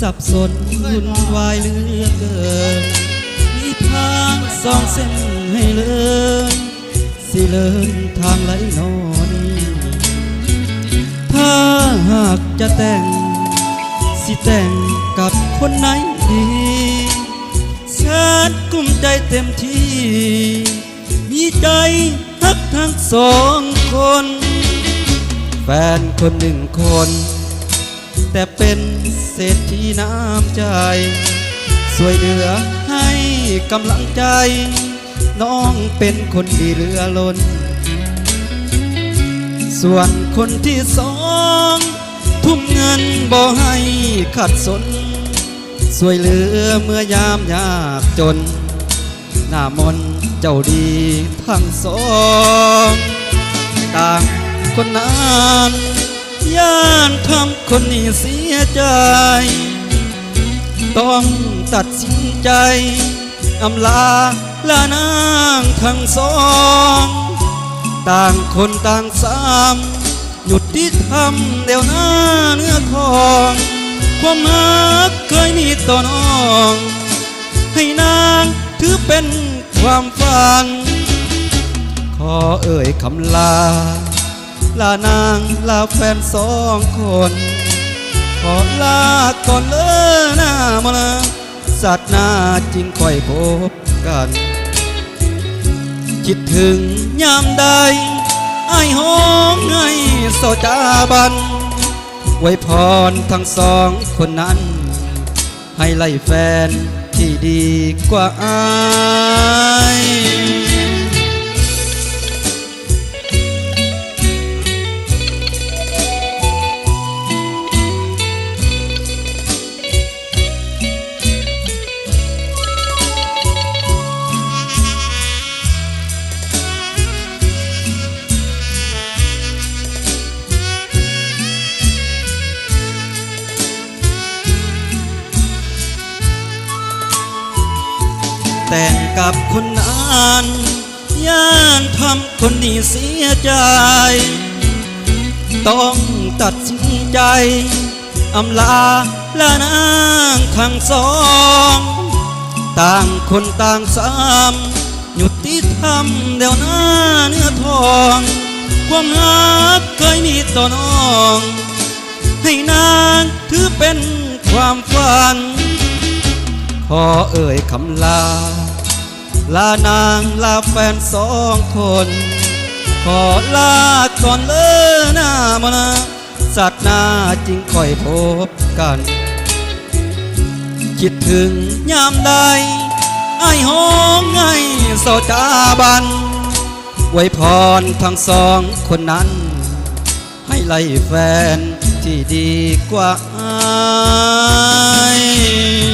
ສັບສົນວຸ່ນວາຍເຫຼືອເກີນ ມີທາງສອງເສັ້ນໃຫ້ເລີນ ຊິເລີນທາງໃດນໍນີ້? ຖ້າຫາກຈະແຕ່ງ ຊິແຕ່ງກັບຄົນໃດດີ? ແສນກຸ້ມໃຈເຕັມທີ່ ມີໃຈຮັກທັງສອງຄົນ ແຟນຄົນໜຶ່ງຄົນ ແຕ່ເປັນເສດຖີນ້ຳໃຈ ຊ່ວຍເຫຼືອໃຫ້ກຳລັງໃຈ ນ້ອງເປັນຄົນດີເຫຼືອລົ້ນ ສ່ວນຄົນທີສອງ ທຸ້ມເງິນບໍ່ໃຫ້ຂັດສົນ ຊ່ວຍເຫຼືອເມື່ອຍາມຍາກຈົນ ໜ້າມົນເຈົ້າດີທັງສອງ ຕ່າງຄົນນັ້ນ ຢ້ານທຳຄົນນີ້ເສຍໃຈ ຕ້ອງຕັດສິນໃຈ ອຳລາລານາງທັງສອງ ຕ່າງຄົນຕ່າງສາມ ຍຸຕິທຳແນວໜ້າເນື້ອຂອງ ຄວາມຮັກເຄີຍມີຕໍ່ນ້ອງ ໃຫ້ນາງຖືເປັນຄວາມຝັນ ຂໍເອີ່ຍຄຳລາ ລານາງລາແຟນສອງຄົນ ຂໍລາກ່ອນເລີໜ້າມະນາ ຊາດໜ້າຈຶ່ງຄ່ອຍພົບກັນ ຄິດເຖິງຍາມໃດ ອ້າຍຮ້ອງໄຫ້ເສົ້າຈາບັນ ອວຍພອນທັງສອງຄົນນັ້ນ ໃຫ້ໄດ້ແຟນທີ່ດີກວ່າອ້າຍ. ແຕ່ງກັບຄົນນັ້ນ ຢ້ານທຳຄົນນີ້ເສຍໃຈ ຕ້ອງຕັດສິນໃຈ ອຳລາລານາງທັງສອງ ຕ່າງຄົນຕ່າງສາມ ຍຸຕິທຳແນວໜ້າເນື້ອທອງ ຄວາມຮັກເຄີຍມີຕໍ່ນ້ອງ ໃຫ້ນາງຖືເປັນຄວາມຝັນ ຂໍເອີ່ຍຄຳລາ ລານາງລາແຟນສອງຄົນ ຂໍລາກ່ອນເລີໜ້າມະນາ ຊາດໜ້າຈຶ່ງຄ່ອຍພົບກັນ ຄິດເຖິງຍາມໃດ ອ້າຍຮ້ອງໄຫ້ເສົ້າຈາບັນ ອວຍພອນທັງສອງຄົນນັ້ນ ໃຫ້ໄດ້ແຟນທີ່ດີກວ່າອ້າຍ.